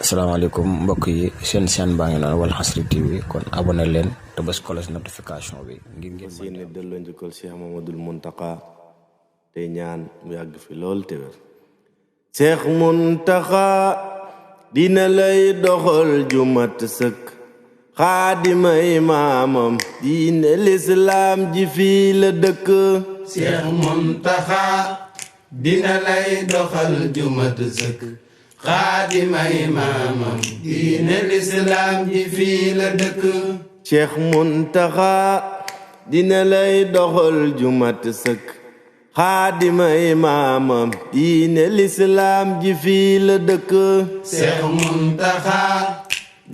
asalaamaaleykum mbokk yi seen chaîne baa ngi noonu Walfadjri TV kon abonné leen te bës cloche notification bi ngir ngeen mën a delloo njukkal Cheikh Mamadul Muntaqa tey ñaan mu yàgg fi lool te wér. Cheikh Muntaqa dina lay doxal jumat sëkk xaadimay maamam diine lislaam ji fii la dëkk. Cheikh Muntaqa dina lay doxal jumat sëkk xaadimay maamam diine lislaam ji fii la dëkk. Cheikh Muntaqa dina lay doxal jumat sëkk xaadimay maamam diine lislaam ji fii la dëkk. Cheikh Muntaqa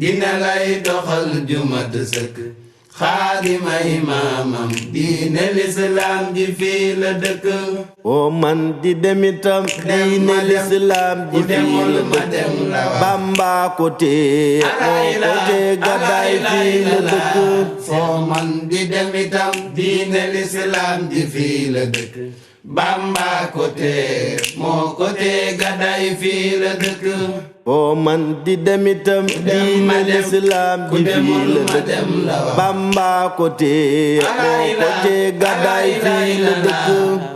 dina lay doxal jumat sëkk xaadimay maamam diine lislaam ji fii la dëkk. oo man di demitam diine lislaam ji fii la dëkk. Bamba ko tee moo ko tee gàddaay fii la dëkk. foo man di demitam diine lislaam ji fii la dëkk. Bamba ko tee moo ko tee gàddaay fii la dëkk. foo man di demitam diine lislaam ji fii la dëkk. Bamba ko tee moo ko tee gàddaay fii la dëkk.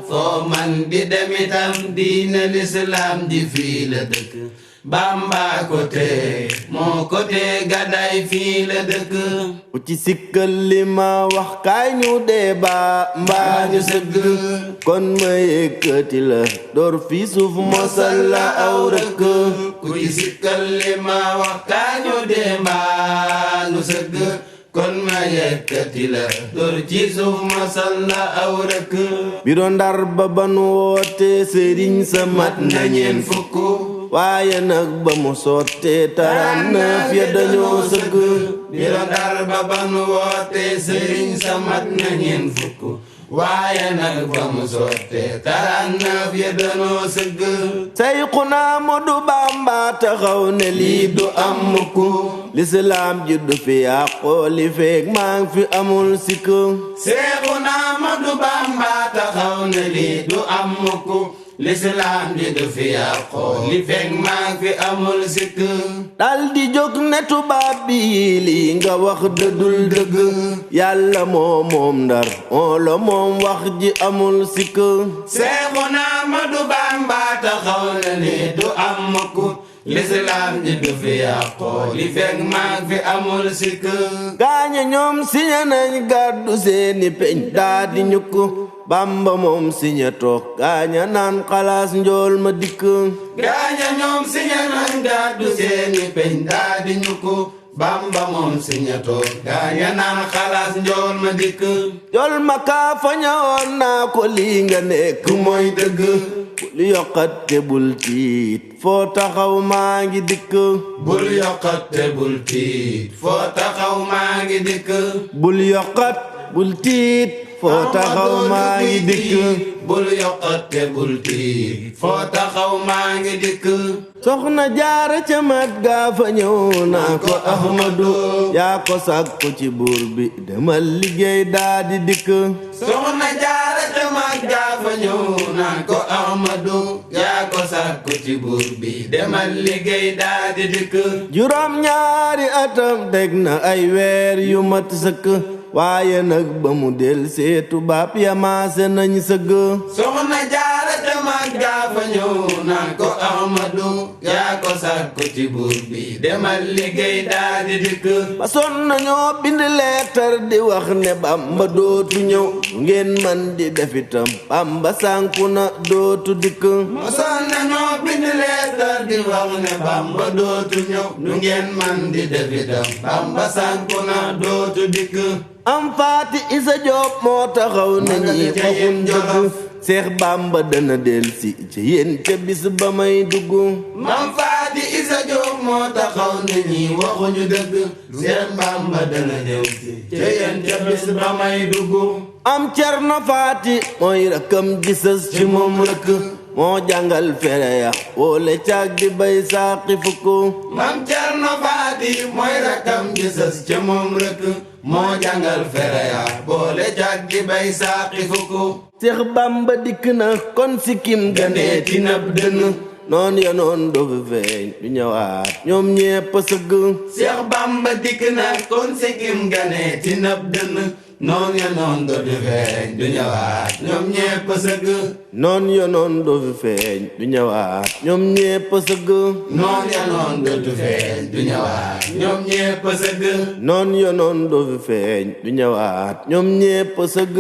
foo man di demitam diine lislaam ji fii la dëkk. Bamba ko tee moo ko tee gàddaay fii la dëkk. ku ci sikkal li ma wax kaay ñu dee ba mbaa ñu sëgg kon ma yëkkati la door fi suuf mosal la aw rëkk. ku ci sikkal li ma wax kaay ñu dee mbaa ñu sëgg kon ma yëkkati la door ci suuf mosal la aw rëkk. biro ndar ba banu woote sëriñ sa mat na ñeen fukk waaye nag ba mu sottee taranneef ya dañoo sëgg. biro ndar ba banu woote sëriñ sa mat na ñeen fukk waaye nag ba mu sottee taranneef ya dañoo sëgg. Sayxuna Ahmadu Bamba taxaw ne lii du am mukk lislaam ji du fi yàqoo li feek maa ngi fi amul sikk. Sayxuna Ahmadu Bamba taxaw ne lii du am mukk lislaam ji du fi yàqoo li feek maa ngi fi amul sikk. dal di jóg ne tubaab bi lii nga wax dëddul dëgg yàlla moom ndar moo la moom wax ji amul sikk. Seexuna Ahmadu Bamba taxaw na ni du am mukk lislaam ji du fi yàqoo li fekk maa ngi fi amul sikk. gaaña ñoom siñe nañ gàddu seeni peñ daa di ñukk Bamba moom siñe toog gaaña naan xalaas njool ma dikk. gaaña ñoom siñe nañ gàddu seeni peñ daa di ñukk Bamba moom siñe toog gaaña naan xalaas njool ma dikk. jol ma kaa fa ñëwoon naa ko lii nga nekk mooy dëgg bul yokkat te bul tiit foo taxaw maa ngi dikk. bul yokkat te bul tiit foo taxaw maa ngi dikk. bul yokkat bul tiit foo taxaw maa ngi dikk. bul yokkat te bul tiit foo taxaw maa ngi dikk. soxna jaara ca mat gaa fa ñëw naa ko Ahmadu yaa ko sàkku ci buur bi demal liggéey daa di dikk. soxna jaara ca mat gaa fa ñëw naa ko Ahmadu yaa ko sàkku ci buur bi demal liggéey daa di dikk. juróom ñaari atam teg na ay weer yu mat sëkk waaye nag ba mu del see tubaab ya maase nañ sëgg. soxna jaara ca mat gaa fa ñëw naa ko Ahmadu yaa ko sàkku ci buur bi demal liggéey daa di dikk. ba son nañoo bind leetar di wax ne Bamba dootu ñëw ngeen man di def itam Bamba sànku na dootu dikk. ba son nañoo bind leetar di wax ne Bamba dootu ñëw nu ngeen man di def itam Bamba sànku na dootu dikk. am faati isa Joob moo taxaw ne ñi waxuñ dëgg Seex Bamba dana del si ci yéen ca bis ba may dugg. mam faati isa Joob moo taxaw ne ñi waxuñu dëgg Seex Bamba dana del si ci yéen ca bis ba may dugg. am Cerno Faati mooy rakkam gisas ci moom rëkk moo jàngal fere ya woole caag di bay saaqi fukk. mam Cerno Faati mooy rakkam gisas ci moom rëkk moo jàngal fere ya boole caag di bay saaqi fukk. Seex Bamba dikk na kon sikkim ganeeti nab dënn noon ya noon doo fi feeñ du ñëwaat ñoom ñépp sëgg Seex Bamba dikk na kon sikkim gane ti nab dënn noon ya noon doo fi feeñ du ñëwaat ñoom ñépp sëgg noon ya noon doo fi feeñ du ñëwaat ñoom ñépp sëgg noon ya noon doo fi feeñ du ñëwaat ñoom ñépp sëgg noon ya noon doo fi feeñ du ñëwaat ñoom ñépp sëgg